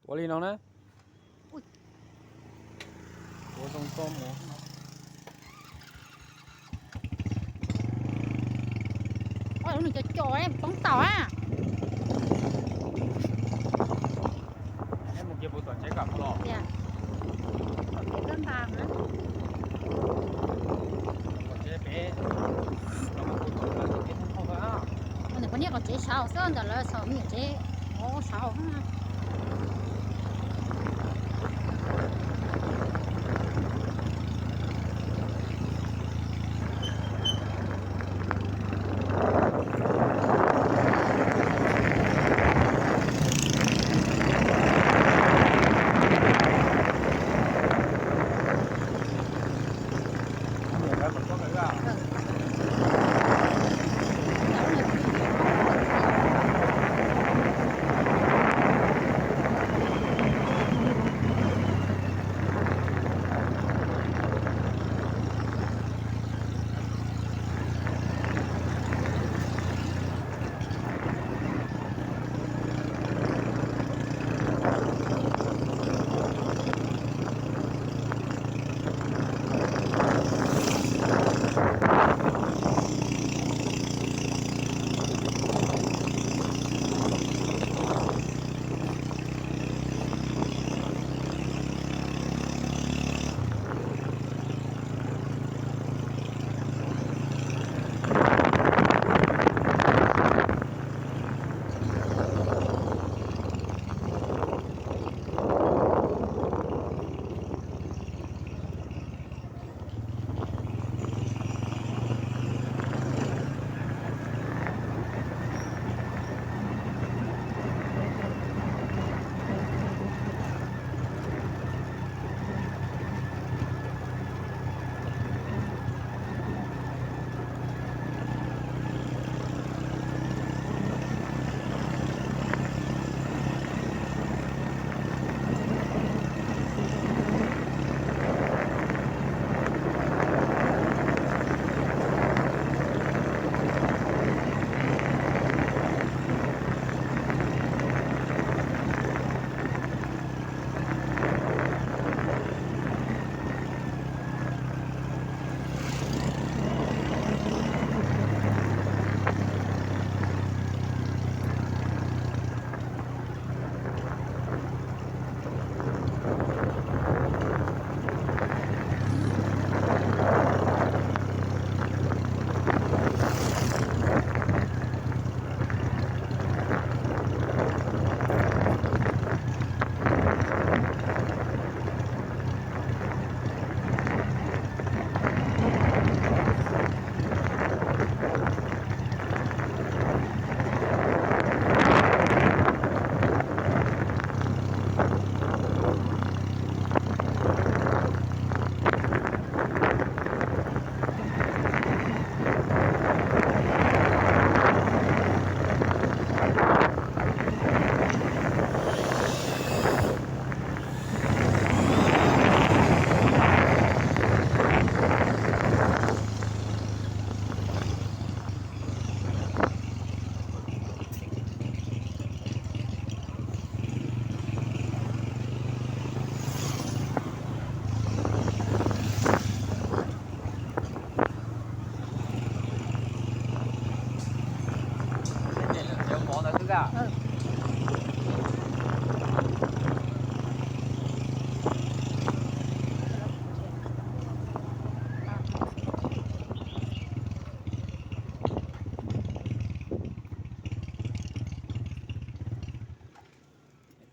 Ua li no na. Ua zoo tso mus. Ua lub nws cov cov poob tau a. Mus kiag puas tom tsev kom los. Tom tsev kab npas na. Tom tsev pem. Nws poj niam kom tsev saud xwb ntawm lawv saum me nyuam tsev. Ov saud.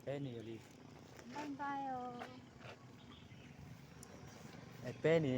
Peb ni yog li. Peb ni.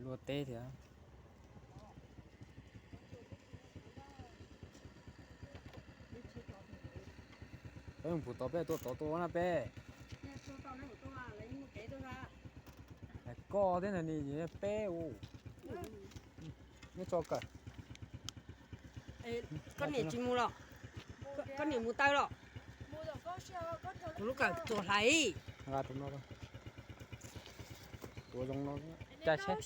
Luaj teb thiab. Peb mus pum tod peb tuaj tod tuaj na peb. Koj tej ntawd ni peb u. Neb tso kawm. Koj niam tsis mus los? Koj niam mus taw los? Kuv lub kawm txuas hlais. Nqa rau no. Tuav zoo no. Cas seb.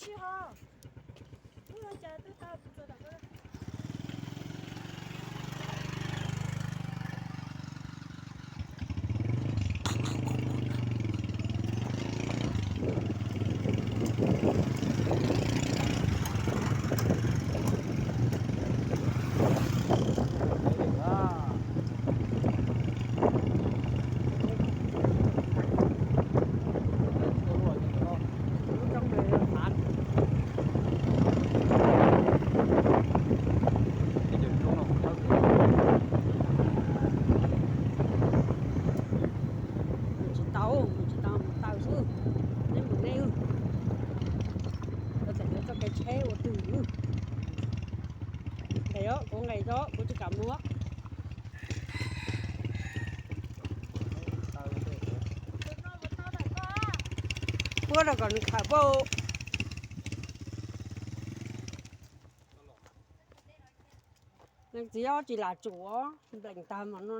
Mus tsis tau, mus tsis tau, mus taw xwb. Neb mus neb, koj txawm yuav txoj kev tsheb ua twg. Nqes os, kuv nqes os, kuv tsis kam mus. Puab rau kom nws khawm puab. Leej txiv ob tsis lam tsum, npleem tag mas no.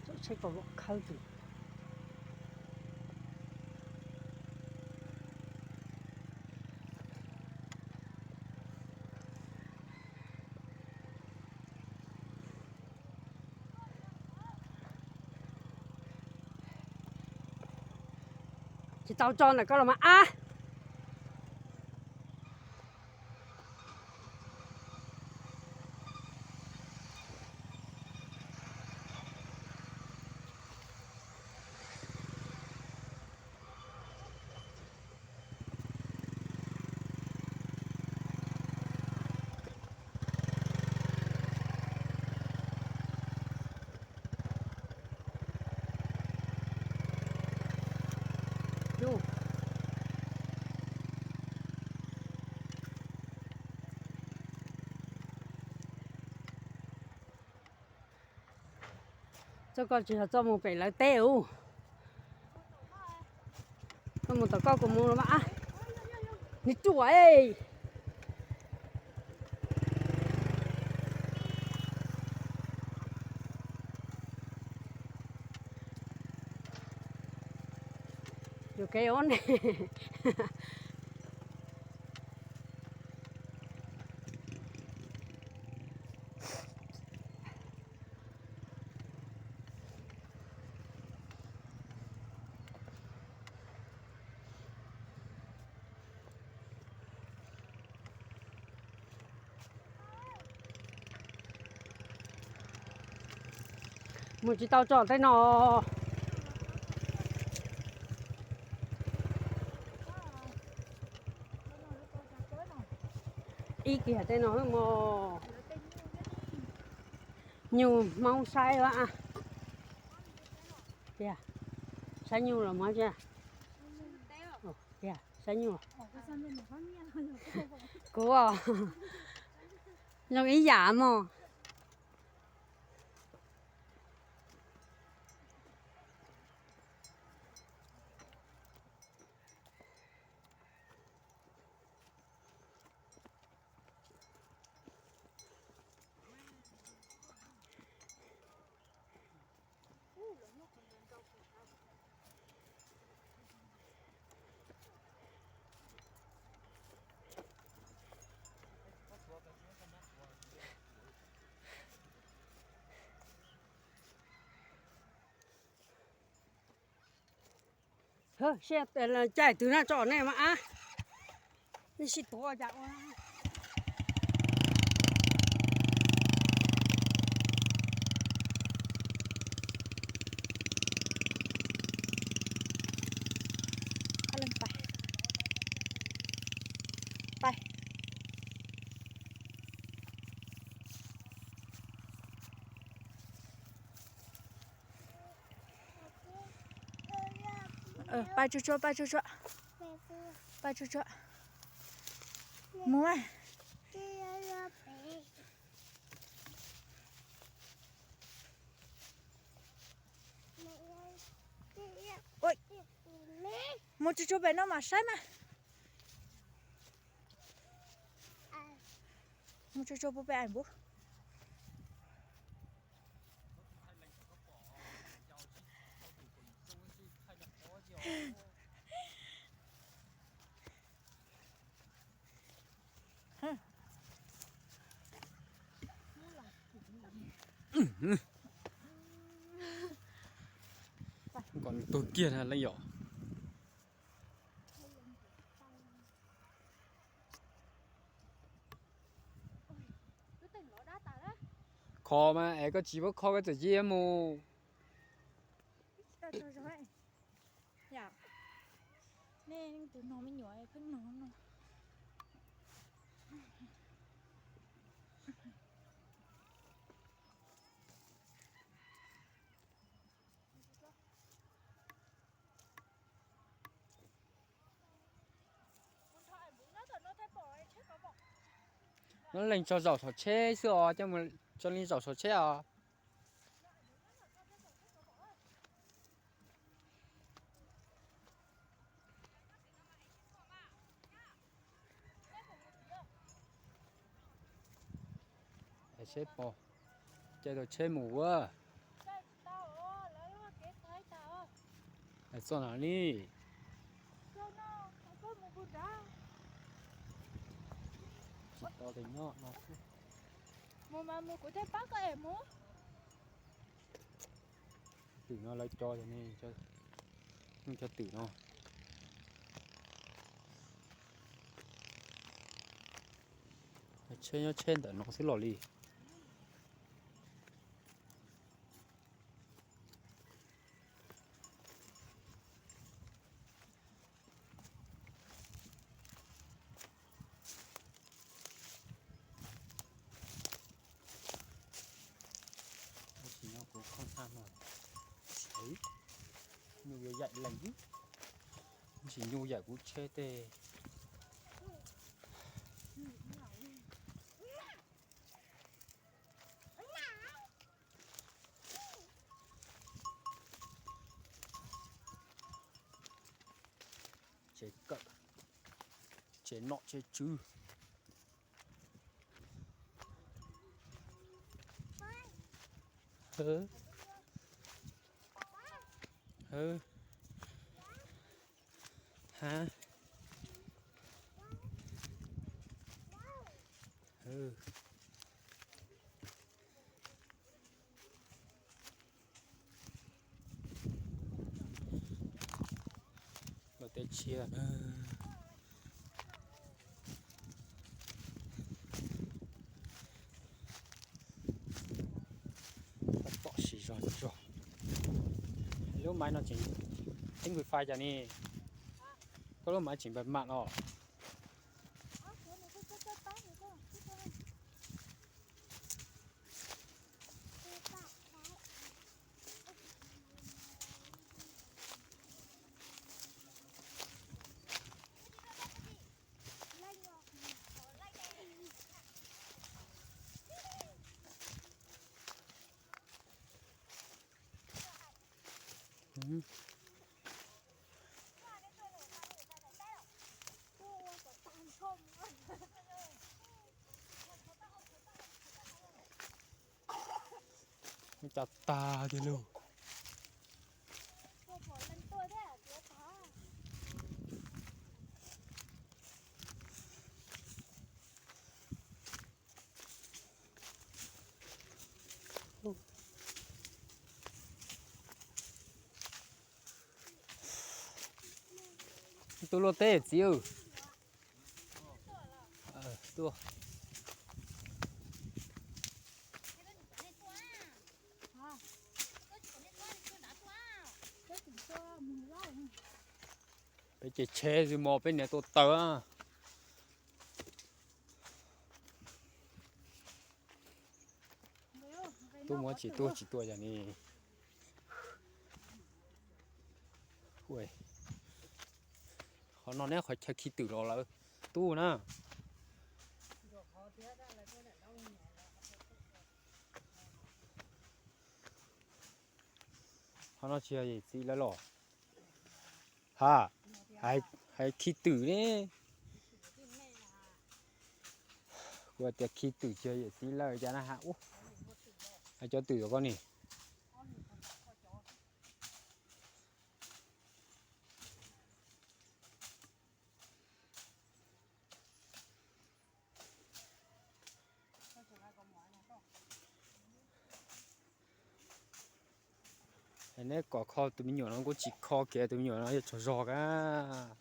Txawm tsheb kaus lom khawb twg. Tsis tau tso ntawm koj los mas ab. Txoj koj tsis yog txoj mus pem lawv teb ub. Koj mus tom koj, kuv mus los mas. Nws ruam. Yuav kev ua ne. Mus tsis tau tso tej no. Ib kiag tej no mog. Nyuj Hmoob saib a. Tiag, saib nyuj los mas tiag. Tiag, saib nyuj. Kuv zoo ib yam mog. Caij twg no tso nej mas ab, nej sib tuav cas ua. Pais tsuag tsuag, pais tsuag tsuag, pais tsuag tsuag. Mus. Mus tsuag tsuag pem no mam saib mas. Mus tsuag tsuag puag pem aim npub. Kom tuag kiag na leej yom. Kho mas es koj tsis paub kho koj txawm cia mus. Nej tus no me nyuam pheej no no. Nyob leej tso zaum saum tsheb xwb os, coj mus tso leej zaum saum tsheb os. Seb pom, caij tau tsheb mus ua. Txoj no li. Tsis tau li nyob no xwb. Mus mas mus, kuv thiaj pab koj es mus. Twm no lawv cov, cov twm no. Tsheb nyob tsheb ntawm no xwb los li. Tab sis nyob kuv khoom thaj no, nyuj yuav yaim lees, tab sis nyuj yaim kuv tsheb tej. Tsev kawm, tsev nom tsev tswv. Lawv tej tshiab na. Tab tom siv zog zog. Lub maiv no tseem, tib nqis fais cas ni? Koj lub maiv tseem npam mam os. Cas tag tiag lauj. Tuaj luaj teb txiv. Tuaj. Peb ces tsheb mos peb niam tua taws. Tub muab tsis tuaj tsis tuaj yog ni. Qhov no neb qhov chaw khi twm los lawm tub na. Qhov no tsis yog yawm txiv lawv los ha, hais khi twm ne. Kuv tias khi twm tsis yog yawm txiv lawv cas na ha. Ub, hais cov twm koj ni. Neb kom kho tus me nyuam no kuj tsis kho kiag, tus me nyuam no yog tsaug zog kab.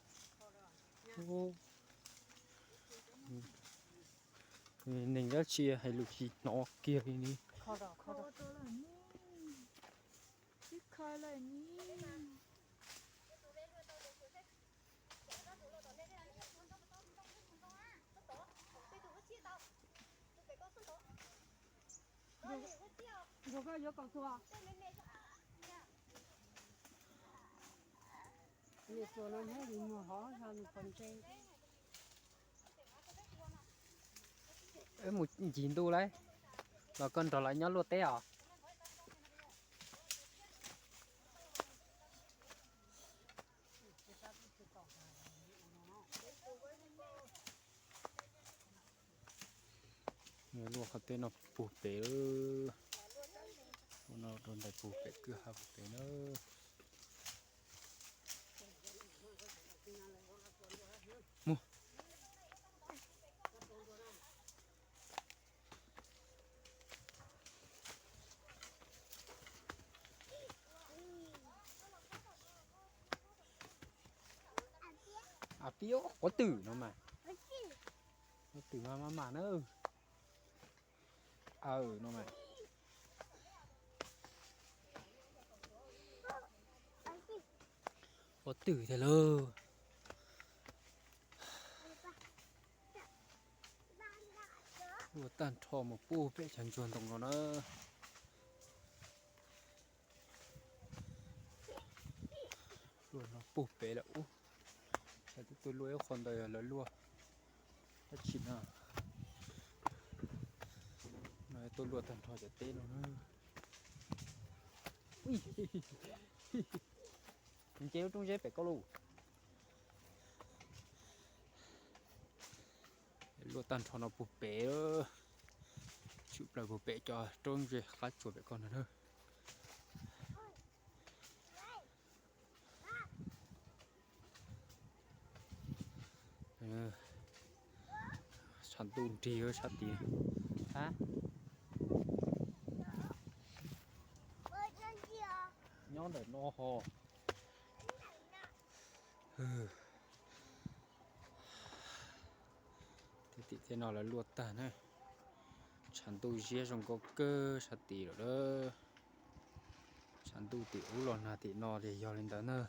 Neeg dab tsi hais lus tsis hnov kiag li ni. Wb mus ncig ntuj lauj, los koj nrog lawv nyob luaj teb os. Luaj qhov teb no puag pem lawm. Ua no rau ntais puag pem kwj ha puag pem na. Mus. Ab pib, quav twm no mas. Quav twm mas mas mas na. Aw no mas. Quav twm tiag lauj. Luaj tag nrho mus puag pem chav ntsuag ntoo no na. Luaj no puag pem lawm ub. Lawv twb tuaj luaj ib qho ntawd yog lawv luaj dab tsi no. No tuaj luaj tag nrho cov teb no na. Nce lub roob zeb pem koj lauj. Luaj tag nrho no puag pem, tshwm plaws puag pem cov roob zeb qab tsuas pem koj no na. Tshav ntuj nrig sab tid. Nyob ntawm no ho. Tej tim tej no lawv luaj tag na. Tshav ntuj ziab zoo nkauj kawg sab tid lawm. Tshav ntuj tim ub los nag tim no ces yog li ntawd na.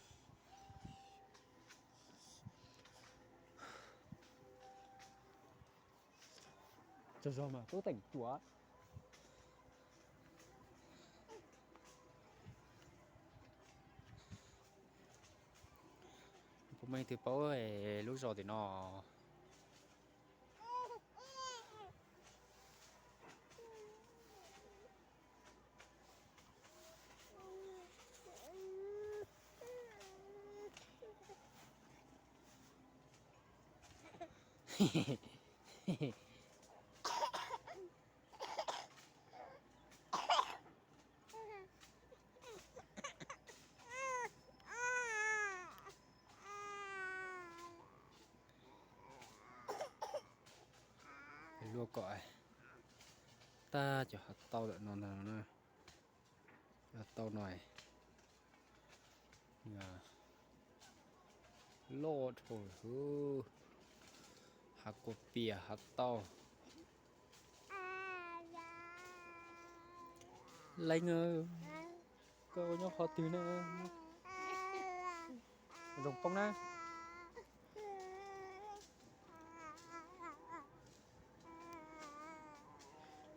Tsaug zog mas tub teem cuam. Puas muaj leej twg paub lub zos tim no? Luaj kom tag cov hav tauj ntawm no ntag no na. Cov hav tauj no, Loj dhau lawm. Hav kua pias hav tauj. Leej, koj nyob qhov twg na? Zoo poob na.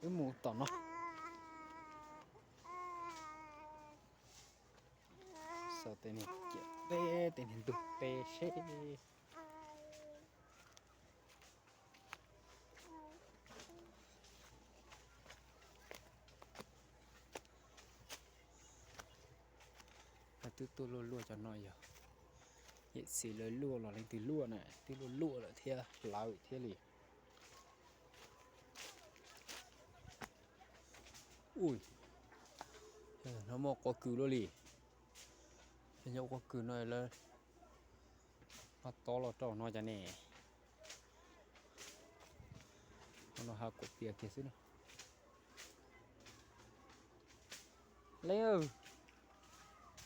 Wb mus tom no. Xauj tej niag ciam teb tej niag ntug teb seb. Twb tuaj luaj luaj cov no yog yawm txiv lawv luaj los leej twg luaj na, twb luaj luaj lawm thiab hlawv thiab li. Ui, no muaj quav kws luaj li. Nyob quav kws no lawv ho tob los rau no cas ne. No hav kua pias kiag xwb na. Leej,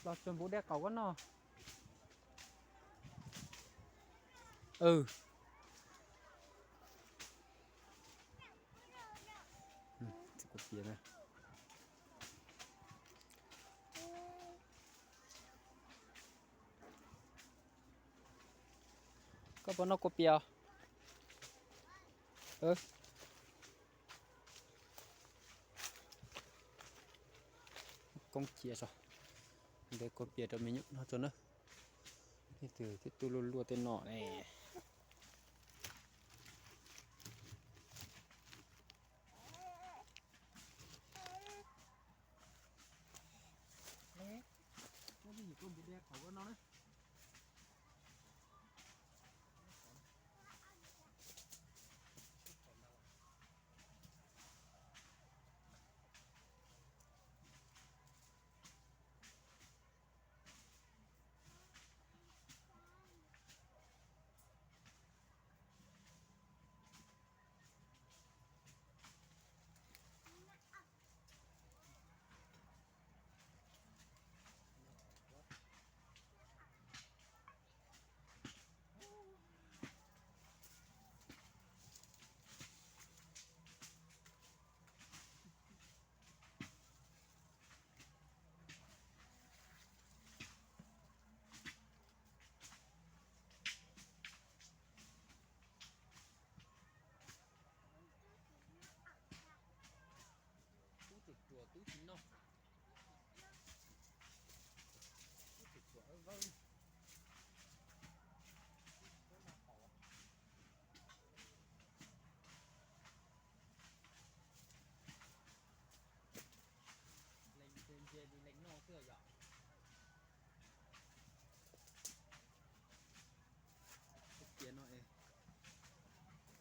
los tsuag npua dej qaum koj noj. Kua pias na. Koj puas noj kua pias? Koob cia tso, ntes kua pias rau me nyuam noj tso na. Leej twg twb tuaj luaj luaj tej no ne. Tub tsuas tsuas tub tsis noj. Tub tsuas tsuas vawj. Leej ntse ntse li leej noj xwb yom. Tus tias no es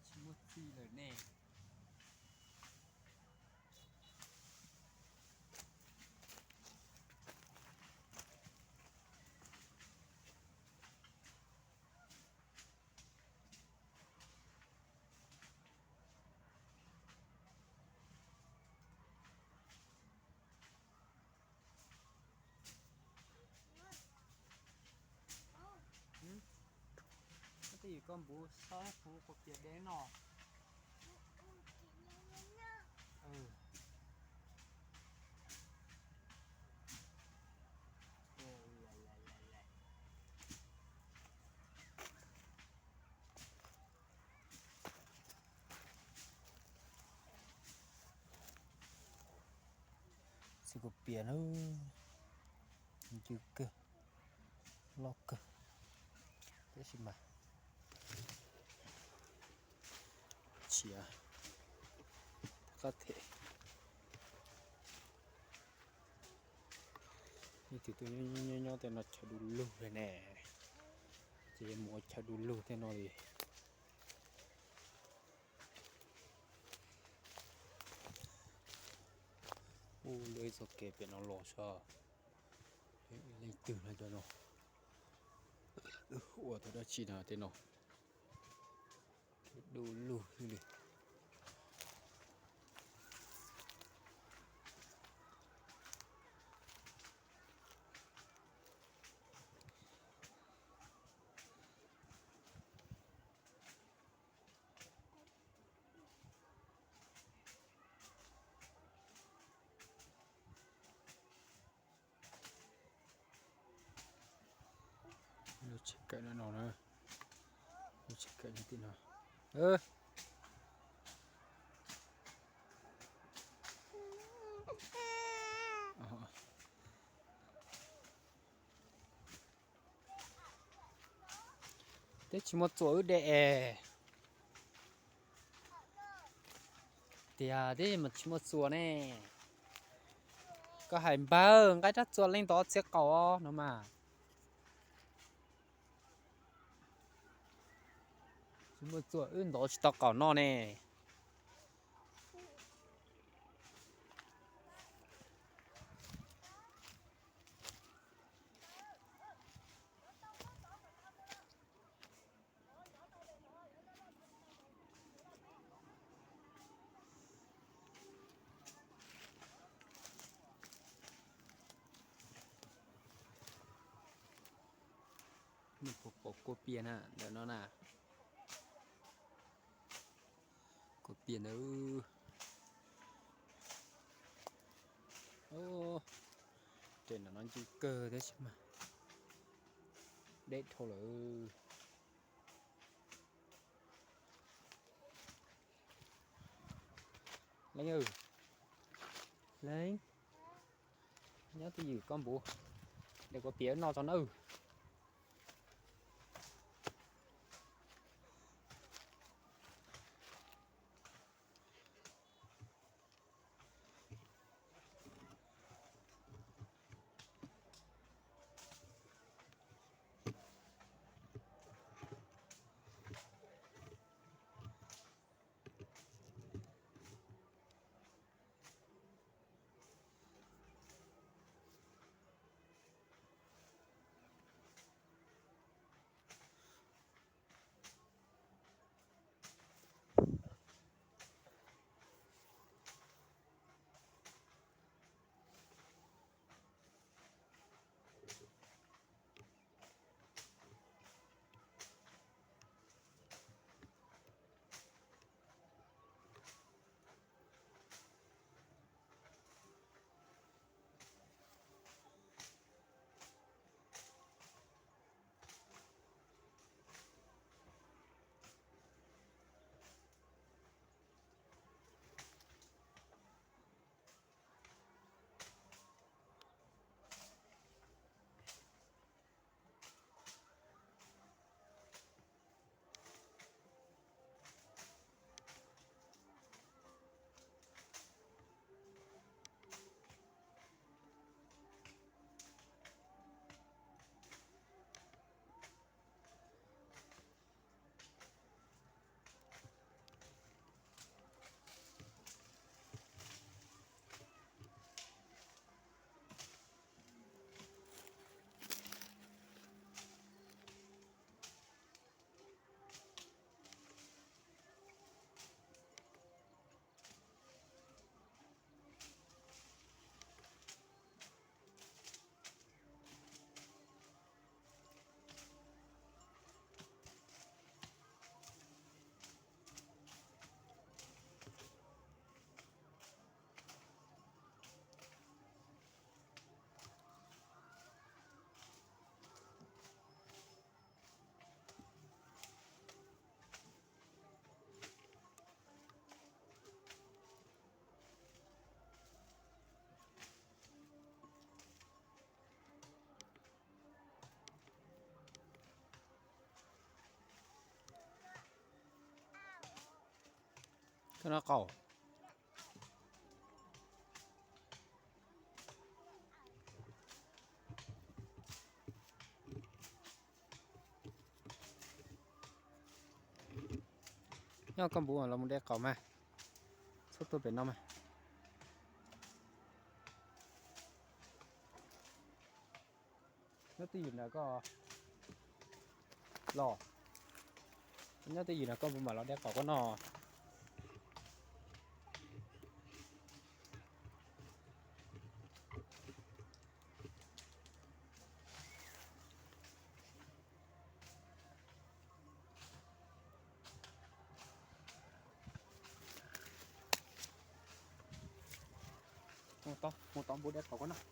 tsis muaj txij lawm ne. Twb yog koj npuv xab hub kua pias deb no. Txiv kua pias na, ncw kawg, loj kawg, tab sis mas tshiav qab them. Leej twg tuaj nyob nyob tej no chaw du lug li ne, ces yuav mus ua chaw du lug tej no li. Ua lub ib txoj kev pem no los saib leej twg no cov no ua tau dab tsi na tej no. Du lug xwb li. Tsheb kawm no no na, tsheb kawm nyob tim no. Twb tsis muaj txuas wb de es. Tias twb tsis muaj txuas ne. Koj hais npawg nqa rab txuas leej ntov txiav qaum no mas. Tsis muaj txuas wb ntov tsis tau qaum noj ne. Nws puas pom kua pias na ntawm no na. Kua pias ntawd. Tes no no ncw kawg thiab sis mas deb dhau lawm. Leej, leej, nyob twj ywm koj npuv, de kua pias no tso nawb. Koj noj qaum. Nyob koj npuv los mus de qaum mas, txhob tuaj pem no mas. Nyob twj ywm ntawm koj los, nyob twj ywm ntawm koj npuv mam los de qaum koj noj. Mus tod, mus tod npuv de qaum koj noj.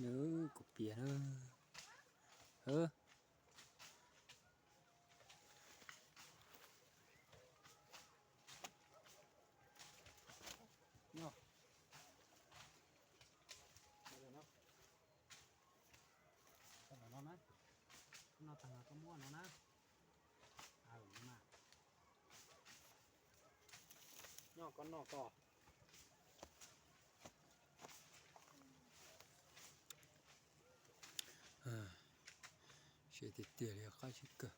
Nws kuv piav na. Nyob, no na, no tag koj muab no na. Nyob koj noj koj. Siav tiag tiag li, qab tsis kawg.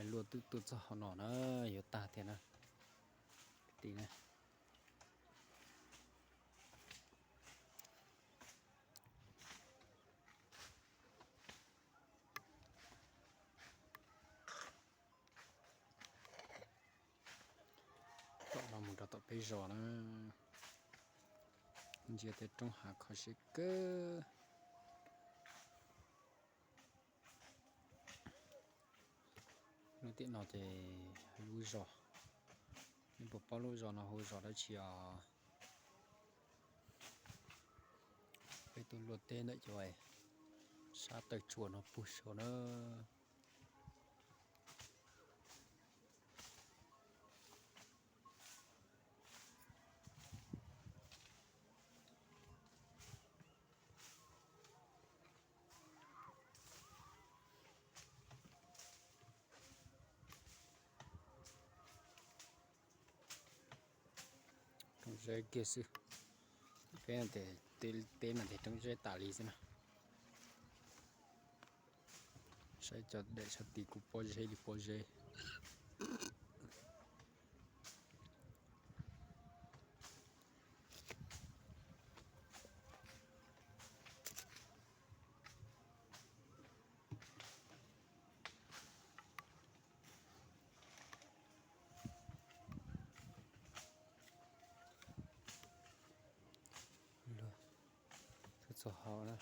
Lawv luaj twb tuaj txog hauv no na, yuav tag thiab na. Kwv tij na. Tom no mus rau tom peb zos na, ntsia tej roob hav kho siab kawg. Lub tim no ces lub zos, nej puas paub lub zos no hu zos dab tsi os? Peb tuaj luaj teb ntawm cov sab taw tsua no puag saud na. Roob zeb kiag xwb. Peb tias teb mas tias roob zeb tas li xwb na. Saib cov daim sab tid kuj pob zeb li pob zeb. Luag txog hauv na.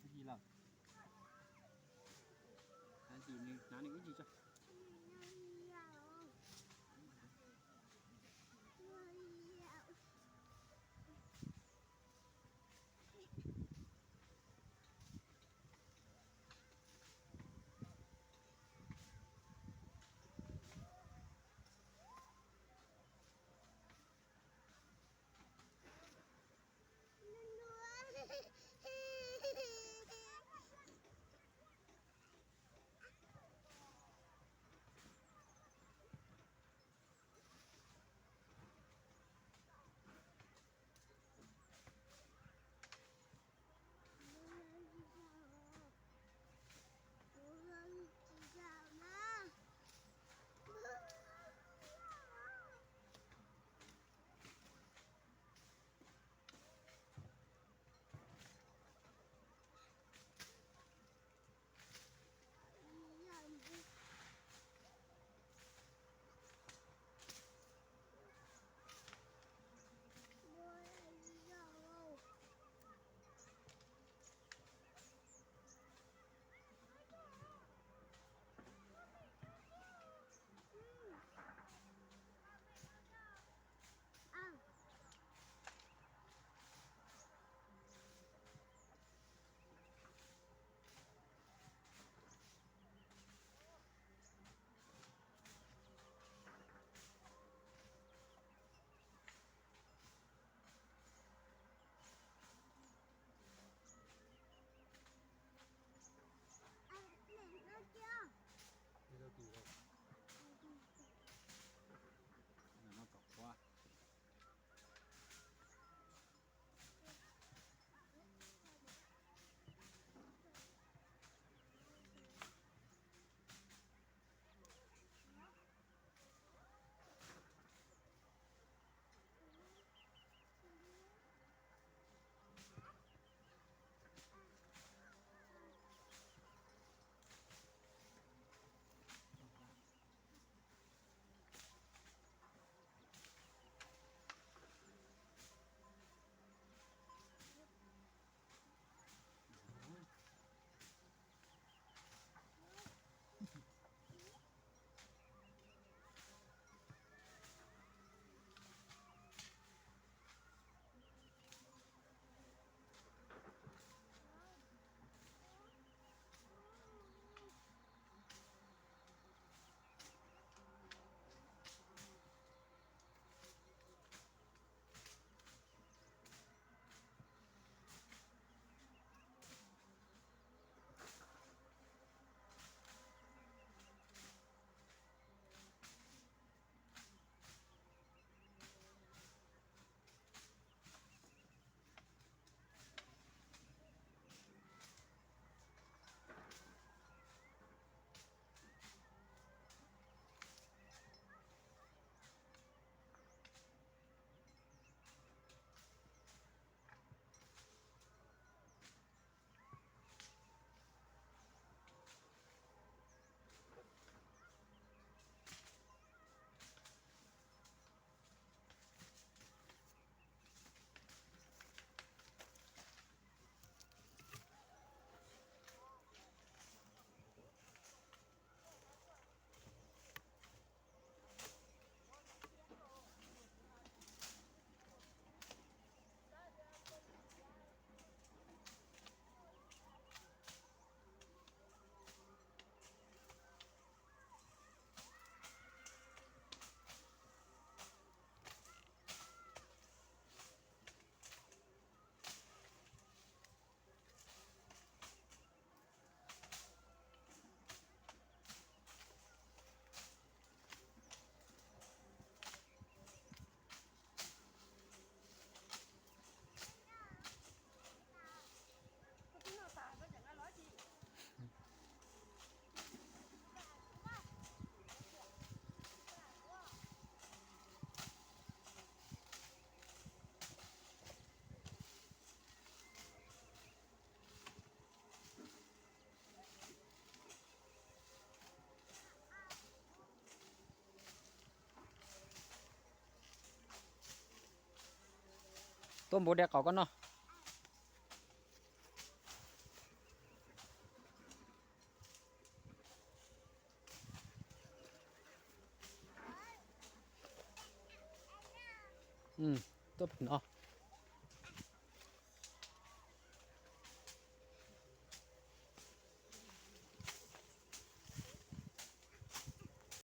Ib yig lawm. Hnav nws ib yig tso. Tuaj npuv de qaum koj noj. Tuaj no.